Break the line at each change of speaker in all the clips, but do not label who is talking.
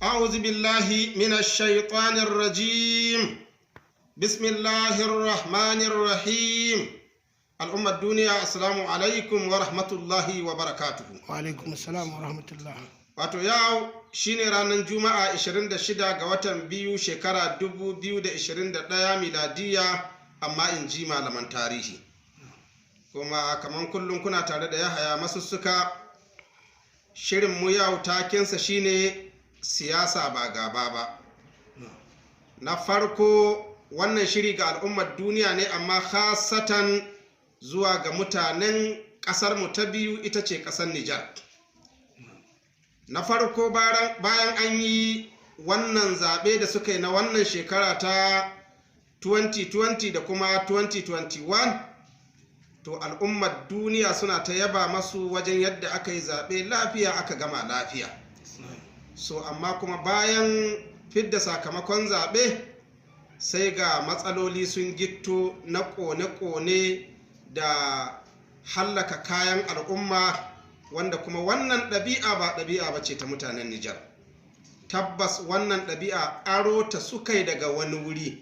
أعوذ بالله من الشيطان الرجيم. بسم الله الرحمن الرحيم. الأمة الدنيا، السلام عليكم ورحمة الله وبركاته.
Wa alaikum assalam wa rahmatullah.
Wato yau shine ranar Juma'a 26 ga watan biyu, shekara 2021 miladiya, amma in ji malaman tarihi. Kuma kamar kullum kuna tare da Yahaya Masussuka. Shirin mu yau takensa shine "Siyasa ba gaba ba". Na farko, wannan shiri ga al'ummar duniya ne, amma khasatan zuwa ga mutanen ƙasar mu ta biyu, ita ce ƙasar Nijar. Na farko, bayan an yi wannan zaɓe da suka yi na wannan shekara ta 2020 da kuma 2021, to al'ummar duniya suna ta yaba masu wajen yadda aka yi zaɓe lafiya, aka gama lafiya. So amma kuma bayan fidda sakamakon zaɓe, sai ga matsaloli sun gitto na ƙone-ƙone da hallaka kayan al'umma, wanda kuma wannan ɗabi'a ba ɗabi'a ba ce ta mutanen Nijar. Tabbas wannan ɗabi'a aro ta suka yi daga wani wuri,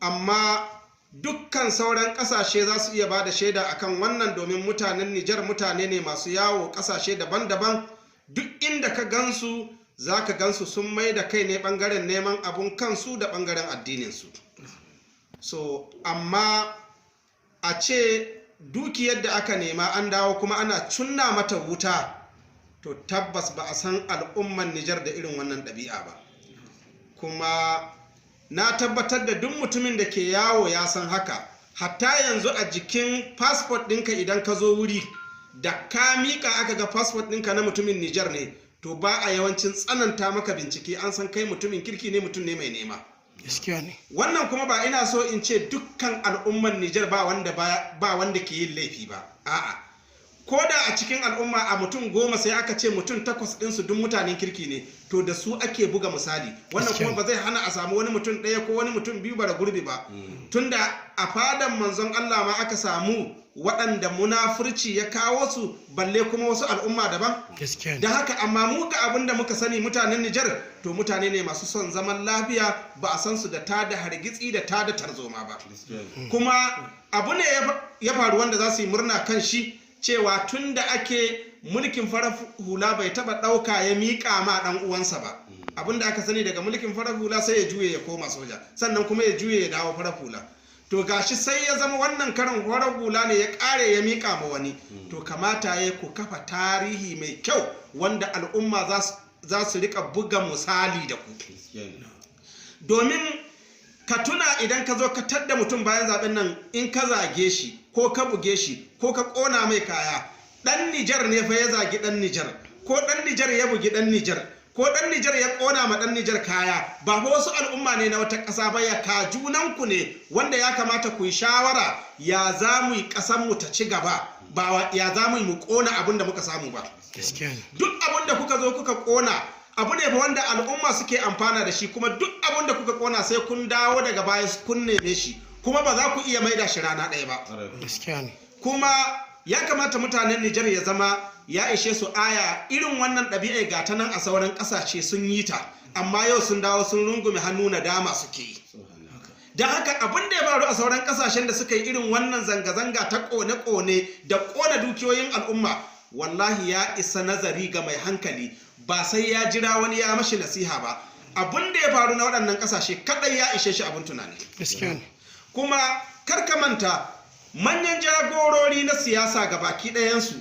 amma dukkan sauran ƙasashe za su iya ba da shaida akan wannan, domin mutanen Nijar mutane ne masu yawo ƙasashe daban-daban. Duk inda ka gansu, za ka gansu sun mai da kai ne ɓangaren neman abun kansu da ɓangaren addininsu. So amma a ce dukiyar da aka nema an dawo kuma ana cunna mata wuta, to tabbas ba a san al'umman Nijar da irin wannan ɗabi'a ba. Kuma na tabbatar da duk mutumin da ke yawo ya san haka. Hatta yanzu a jikin fasfot ɗinka, idan ka zo wuri da ka miƙa aka ga fasfot ɗinka na mutumin Nijar ne, to ba a yawancin tsananta maka bincike, an san kai mutumin kirki ne, mutum ne mai nema.
Gaskiya ne.
Wannan kuma ba ina so in ce dukkan al'umman Nijar ba wanda ke yin laifi ba, a'a. Ko da a cikin al'umma a mutum 10, sai aka ce mutum 8 ɗinsu duk mutanen kirki ne, to da su ake buga misali. Wannan kuma ba zai hana a samu wani mutum ɗaya ko wani mutum biyu bara gurbi ba, tunda a fadan Manzon Allah ma aka samu waɗanda munafurci ya kawo su, balle kuma wasu al'umma daban.
Gaskiya ne.
Da haka, amma mu ga abin da muka sani, mutanen Nijar to mutane ne masu son zaman lafiya, ba a san su da tada hargitsi da tada tarzoma ba. Kuma abu ne ya faru wanda za su yi murna kan shi, cewa tun da ake mulkin farar hula bai taba ɗauka ya miƙa ma ɗan uwansa ba. Abin da aka sani daga mulkin farar hula, sai ya juye ya koma soja, sannan kuma ya juye ya dawo farar hula. To gashi sai ya zama wannan karin farar hula ne ya ƙare ya miƙa ma wani. To kamata ya ku kafa tarihi mai kyau wanda al'umma za su rika buga misali da ku. Domin ka tuna, idan ka zo ka tadda mutum bayan zaben nan, in ka zage shi ko ka buge shi ko ka kona mai kaya, dan Nijar ne fa ya zagi dan Nijar, ko dan Nijar ya bugi dan Nijar, ko dan Nijar ya kona ma dan Nijar kaya, ba fa wasu al'umma ne na wata ƙasa ba, ya ka junanku ne, wanda ya kamata ku yi shawara ya za mu yi ƙasar mu ta ci gaba, ba ya za mu yi mu kona abin da muka samu ba.
Gaskiya ne.
Duk abin da kuka zo kuka kona, abu ne fa wanda al'umma suke amfana da shi. Kuma duk abin da kuka kona, sai kun dawo daga baya kun neme shi, kuma ba za ku iya maida shi rana ɗaya ba.
Gaskiya ne.
Kuma ya kamata mutanen Nijar ya zama ya ishe su aya, irin wannan ɗabi'a ga ta nan a sauran ƙasashe sun yi ta, amma yau sun dawo sun rungume hannu, na dama suke yi. Don haka, abin da ya faru a sauran ƙasashen da suka yi irin wannan zanga-zanga ta ƙone-ƙone da ƙona dukiyoyin al'umma, wallahi ya isa nazari ga mai hankali, ba sai ya jira wani ya mashi nasiha ba. Abin da ya faru na waɗannan ƙasashe kaɗai ya ishe shi abin tunani.
Gaskiya ne.
Kuma kar ka manta, manyan jagorori na siyasa ga baki ɗayansu,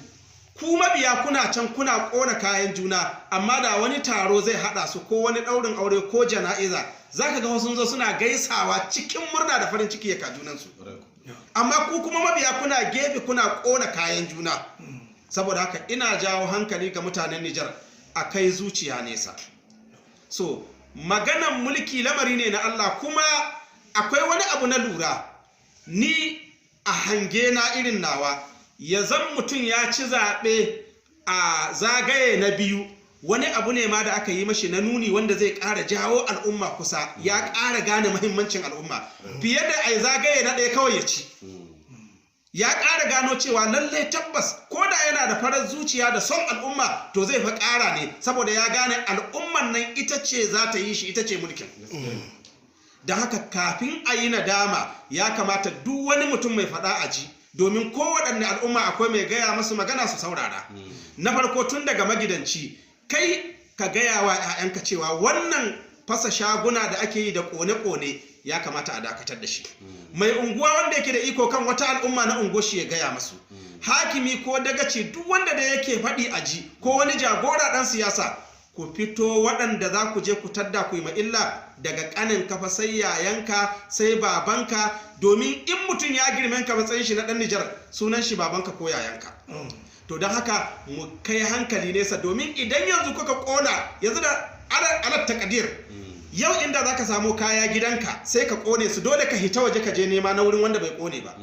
ku mabiya kuna can kuna ƙona kayan juna, amma da wani taro zai haɗa su, ko wani ɗaurin aure ko jana'iza, za ka ga sun zo suna gaisawa cikin murna da farin ciki ya ka junansu. Amma ku kuma mabiya kuna gefe kuna ƙona kayan juna. Saboda haka, ina jawo hankali ga mutanen Nijar a kai zuciya nesa. So maganan mulki lamari ne na Allah. Kuma akwai wani abu na lura ni a hange na irin nawa, ya zan mutum ya ci zaɓe a zagaye na biyu, wani abu ne ma da aka yi mashi na nuni wanda zai ƙara jawo al'umma kusa, ya ƙara gane muhimmancin al'umma fiye da a zagaye na ɗaya kawai ya ci. Ya ƙara gano cewa lallai tabbas ko da yana da farar zuciya da son al'umma, to zai fa ƙara ne, saboda ya gane al'umman nan ita ce za ta yi shi, ita ce mulkin. Da haka kafin a yi nadama, ya kamata duk wani mutum mai faɗa a ji, domin kowaɗanne al'umma akwai mai gaya masu magana su saurara. Na farko, tun daga magidanci, kai ka gaya wa 'ya'yanka cewa wannan fasa shaguna da ake yi da ƙone-ƙone ya kamata a dakatar da shi. Mai unguwa wanda yake da iko kan wata al'umma na unguwar shi ya gaya masu. Hakimi ko dagaci, duk wanda da yake faɗi a ji, ko wani jagora ɗan siyasa, ku fito. Waɗanda za ku je ku tadda ku yi ma illa, daga ƙanin kafa sai yayanka sai babanka, domin in mutum ya girmen ka matsayin shi na ɗan Nijar, sunan shi babanka ko yayanka. To don haka mu kai hankali nesa, domin idan yanzu kuka ƙona, yanzu da ala takadir, yau inda za ka samu kaya gidanka sai ka ƙone su, dole ka hita waje ka je nema na wurin wanda bai ƙone ba.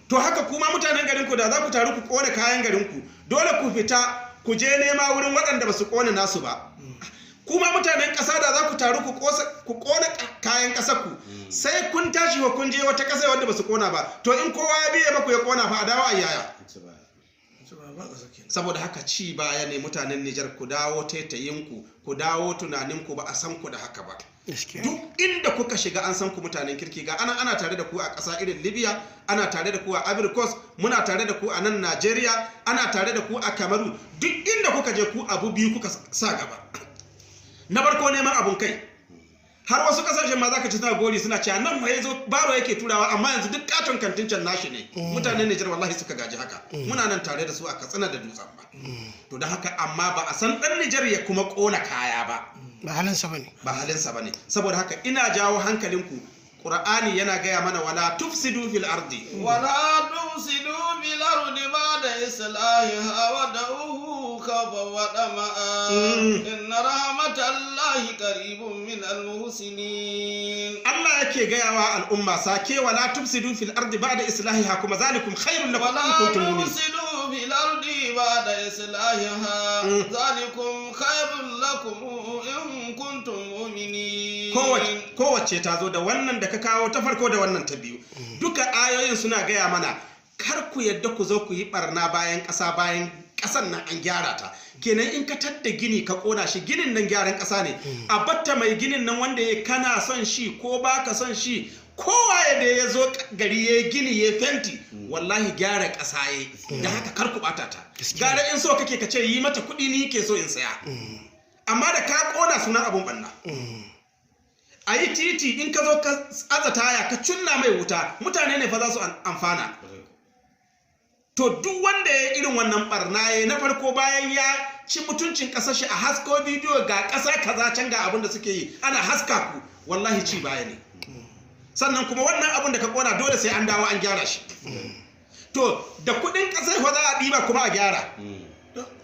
To haka kuma mutanen garinku, da za ku taru ku ƙone kayan garinku, dole ku fita ku je nema wurin waɗanda ba su ƙone nasu ba. Kuma mutanen ƙasa, da za ku taru ku ƙona kayan ƙasar ku, sai kun tashi wa kun je wata ƙasa wanda ba su ƙona ba. To in kowa ya biye maku ya ƙona fa, a dawo a yaya? Saboda haka ci baya ne. Mutanen Nijar, ku dawo taitayinku, ku dawo tunaninku. Ba a san ku da haka ba. Duk inda kuka shiga an san ku mutanen kirki. Ga ana tare da ku a ƙasa irin Libya, ana tare da ku a Ivory Coast, muna tare da ku a nan Najeriya, ana tare da ku a Kamaru. Duk inda kuka je, ku abu biyu kuka sa gaba. Na farko, neman abun kai. Har wasu kasashen ma zaka ci suna gori, suna cewa nan ma yazo baro yake turawa, amma yanzu duk katon kantin can nashi ne. Mutanen Nijar wallahi suka gaji haka. Muna nan tare da su a Katsina da Dutsen ba. To don haka, amma ba a san dan Nijar ya kuma kona kaya ba.
Ba halinsa bane.
Ba halinsa bane. Saboda haka ina jawo hankalinku. Qur'ani yana gaya mana: wala tufsidu fil ardi.
Wala tufsidu fil ardi ba'da islahiha wa da'uhu khawfa wa tama'a, inna rahmatallahi qaribun min al-muhsinin.
Allah yake gaya wa al'umma sake: wala tufsidu fil ardi ba'da islahiha, kuma zalikum khairun lakum in kuntum mu'minin.
Wala tufsidu fil ardi ba'da islahiha, zalikum khairun lakum in kuntum mu'minin.
Kowace ta zo, da wannan da ka kawo ta farko da wannan ta biyu, duka ayoyin suna gaya mana kar ku yadda ku zo ku yi barna bayan ƙasa, bayan ƙasan nan an gyara ta. Kenan in ka tadda gini ka ƙona shi, ginin nan gyaran ƙasa ne. A batta mai ginin nan, wanda ya kana son shi ko baka son shi, kowa ya da ya zo gari ya gini ya fenti, wallahi gyara ƙasa ya. Da haka kar ku ɓata ta. Gara in so kake ka ce yi mata kuɗi, ni ke so in saya. Amma da ka ƙona, sunan abun ɓanna. A yi titi, in ka zo ka aza taya ka cunna mai wuta, mutane ne fa za su amfana. To duk wanda ya irin wannan barna ya, na farko bayan ya ci mutuncin ƙasar shi, a hasko bidiyo ga ƙasa kaza can ga abin da suke yi, ana haska ku, wallahi ci baya ne. Sannan kuma wannan abin da ka kona, dole sai an dawo an gyara shi. To da kuɗin ƙasar fa za a ɗiba kuma a gyara.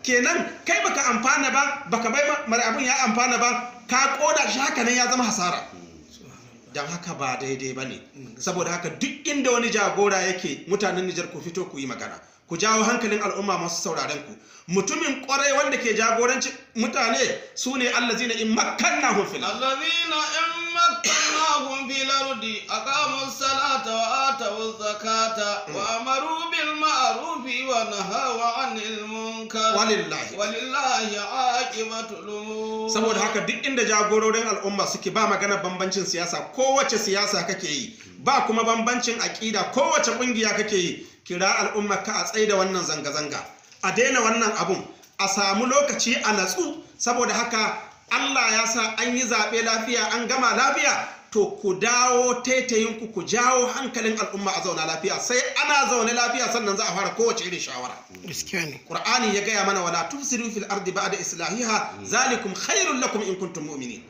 Kenan kai baka amfana ba, baka bai mara abin ya amfana ba, ka koda shi, haka nan ya zama hasara. Don haka ba daidai ba ne. Saboda haka duk inda wani jagora yake, mutanen Nijar, ku fito ku yi magana, ku jawo hankalin al'umma masu sauraren ku. Mutumin kwarai wanda ke jagoranci mutane su ne allazina in makkannahum fil
allazina in makkannahum fil ardi aqamu salata wa atu zakata wa amaru bil ma'rufi wa nahaw 'anil munkar.
Walillahi
walillahi aqibatul umur.
Saboda haka duk inda jagororin al'umma suke, ba magana bambancin siyasa, kowace siyasa kake yi, ba kuma bambancin aƙida, kowace ƙungiya kake yi, kira al'umma ka a tsaida wannan zanga-zanga, a daina wannan abun, a samu lokaci a natsu. Saboda haka Allah ya sa an yi zaɓe lafiya, an gama lafiya. To ku dawo taitayinku, ku jawo hankalin al'umma a zauna lafiya. Sai ana zaune lafiya sannan za a fara kowace irin shawara.
Gaskiya ne.
Qur'ani ya gaya mana: wala tufsidu fil ardi ba'da islahiha, zalikum khairul lakum in kuntum mu'minin.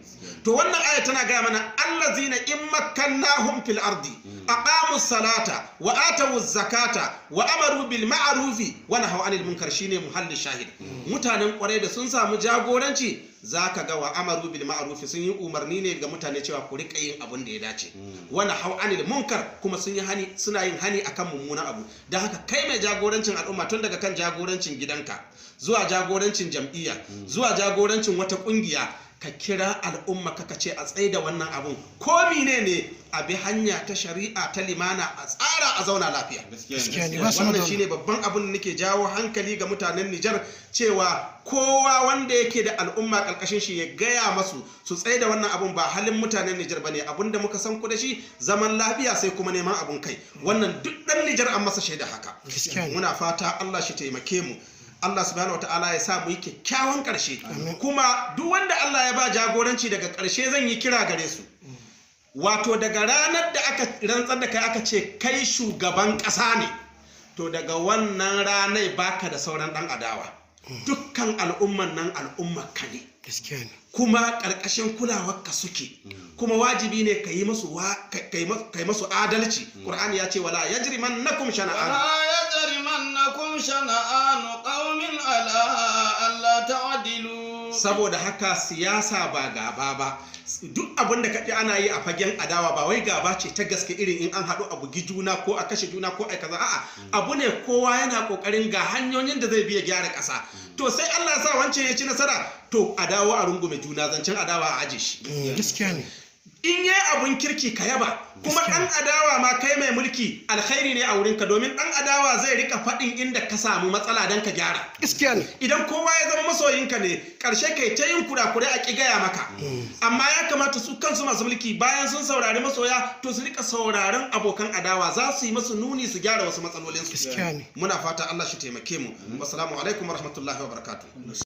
To wannan aya tana gaya mana allazina in makkannahum fil ardi aqamu salata wa atu zakata wa amaru bil ma'rufi wa nahaw anil munkar. Shine muhalli shahid. Mutanen kwarai da sun samu jagoranci, zaka ga wa amaru bil ma'rufi, sun yi umarni ne ga mutane cewa ku rika yin abun da ya dace, wa nahaw anil munkar, kuma sun yi hani, suna yin hani akan mummunan abu. Dan haka kai mai jagorancin al'umma, tun daga kan jagorancin gidanka zuwa jagorancin jam'iyya zuwa jagorancin wata kungiya, Ka kira al'umma ka ce a tsaye da wannan abun, ko mine ne, a bi hanya ta shari'a ta limana, a tsara a zauna lafiya.
Gaskiya ne. Ba su
Wannan
da
shine babban abun da nake jawo hankali ga mutanen Nijar, cewa kowa wanda yake da al'umma karkashin shi ya gaya masu su tsaye da wannan abun. Ba halin mutanen Nijar bane. Abun da muka san ku da shi, zaman lafiya, sai kuma neman abun kai. Wannan duk dan Nijar an masa shaida haka.
Gaskiya ne.
Muna fata Allah shi taimake mu, Allah subhanahu wataala ya sa mu yi kyakkyawan ƙarshe. Kuma duk wanda Allah ya ba jagoranci, daga ƙarshe zan yi kira gare su, wato daga ranar da aka rantsar da kai, aka ce kai shugaban ƙasa ne, to daga wannan ranar baka da sauran ɗan adawa. Dukkan al'umman nan al'ummar ka ne.
Gaskiya ne.
Kuma ƙarƙashin kulawarka suke, kuma wajibi ne ka yi masu ka yi masu adalci. Qur'ani ya ce wala yajrimannakum shana'an
ولا يجرمنكم شنآن قوم على ألا تعدلوا.
Saboda haka siyasa ba gaba ba. Duk abin da kaji ana yi a fagen adawa, ba wai gaba ce ta gaske irin in an haɗu a bugi juna ko a kashe juna ko a kaza. A'a, abu ne kowa yana kokarin ga hanyoyin da zai bi ya gyara ƙasa. To sai Allah ya sa wancan ya ci nasara, to a dawo a rungume juna, zancen adawa a aje shi.
Gaskiya ne.
In yi abun kirki ka yaba. Kuma
Gaskiya.
ɗan adawa ma, kai mai mulki, alkhairi ne a wurinka, domin ɗan adawa zai rika faɗin inda ka samu matsala don ka gyara.
Gaskiya ne.
Idan kowa ya zama masoyinka ne, ƙarshe kai ta yin kurakurai a ƙi gaya maka. Amma ya kamata su kansu masu mulki, bayan sun saurari masoya, to su rika sauraron abokan adawa, za su yi masu nuni su gyara wasu matsalolinsu.
Gaskiya ne.
Muna fata Allah shi taimake mu. Wassalamu alaikum warahmatullahi wabarakatuh.